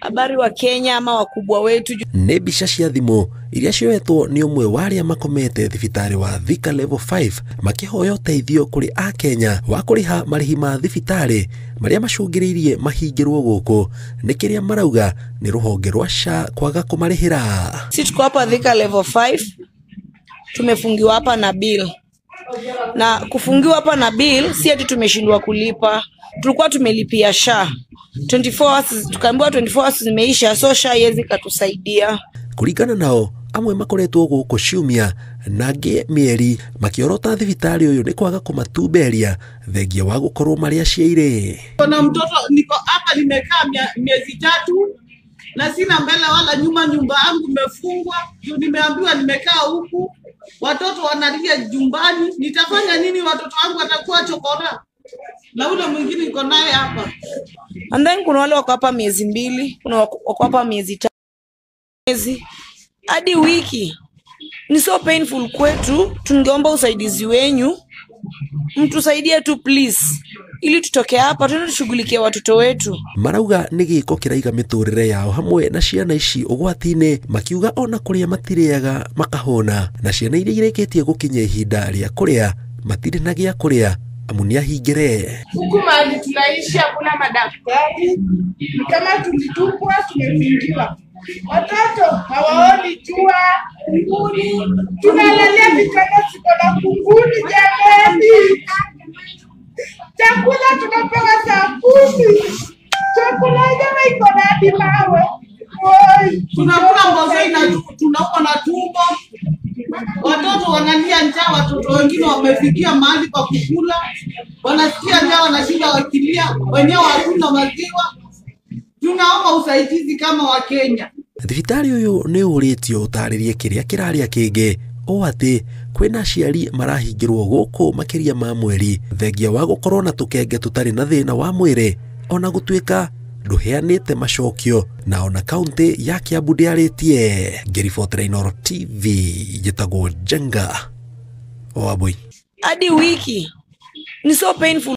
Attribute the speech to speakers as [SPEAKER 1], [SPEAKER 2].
[SPEAKER 1] Habari wa Kenya ama wakubwa wetu.
[SPEAKER 2] Nĩ mbica cia thimũ iria cioetwo nĩ ũmwe wa arĩa makomete thibitarĩ wa Thika Level 5 makĩhoya ũteithio kũrĩ akenya wa kũrĩha marĩhi ma thibitarĩ marĩa macũngĩrĩirie mahingĩrwo gũkũ nĩ kĩrĩa marauga nĩ rũhonge rwa SHA kwaga kũmarĩhĩra.
[SPEAKER 1] Sisi tuko hapa Thika Level 5, tumefungiwa hapa na bill. Na kufungiwa hapa na bill si ati tumeshindwa kulipa, tulikuwa tumelipia SHA 24 hours, tukaambiwa 24 hours zimeisha, so SHA haiwezi katusaidia.
[SPEAKER 2] Kũringana nao amwe makoretwo gũkũ ciumia na angĩ mĩeri makĩorota thibitarĩ ũyũ nĩ kwaga kũmatumberia thengia wa gũkorwo marĩ aciairĩ.
[SPEAKER 3] Na mtoto niko hapa nimekaa miezi 3 na sina mbele wala nyuma, nyumba yangu imefungwa juu nimeambiwa nimekaa huku, watoto wanalia nyumbani, nitafanya nini? Watoto wangu watakuwa chokora na ule mwingine niko naye hapa.
[SPEAKER 1] And then kuna wale wako hapa miezi 2, kuna wako hapa miezi 3, miezi hadi wiki. Ni so painful kwetu, tungeomba usaidizi wenyu, mtusaidie tu please, ili tutoke hapa tuende tushughulikie watoto wetu.
[SPEAKER 2] Marauga nĩ gĩko kĩraiga mĩtũrĩre yao hamwe na ciana ici ũgwati-inĩ, makiuga ona kũrĩa matirĩaga makahũna, na ciana iria irĩkĩtie gũkinya ihinda rĩa kũrĩa matirĩ na gĩa kũrĩa amu nĩ ahingĩre.
[SPEAKER 4] Huku mahali tunaishi hakuna madaktari, ni kama tulitupwa, tumefungiwa. Watoto hawaoni jua, kunguni, tunalalia vitanda ziko na kunguni jamani. Chakula tunapewa saa 10, chakula yenyewe iko na hadi mawe.
[SPEAKER 3] Tunakula mboga na tunauma na tumbo. Watoto wanalia njaa, watoto wengine wamefikia mahali pa kukula, wanasikia njaa, wanashinda wakilia, wenyewe hakuna maziwa. Tunaomba usaidizi kama wa Kenya.
[SPEAKER 2] Thibitarĩ ũyũ nĩ ũrĩtio ũtarĩrie kĩrĩa kĩrarĩa kĩngĩ o atĩ kwĩna aciari marahingĩrwo gũkũ makĩria ma mweri thengia wa gũkorwo na tũkenge tũtarĩ na thĩna wa mwĩrĩ ona gũtuĩka ndũheanĩte macokio na ona kaunti ya Kiambu ndĩarĩtie. Ngĩribotera Inooro TV njĩtagwo Njenga Wambui.
[SPEAKER 1] Hadi wiki ni so painful.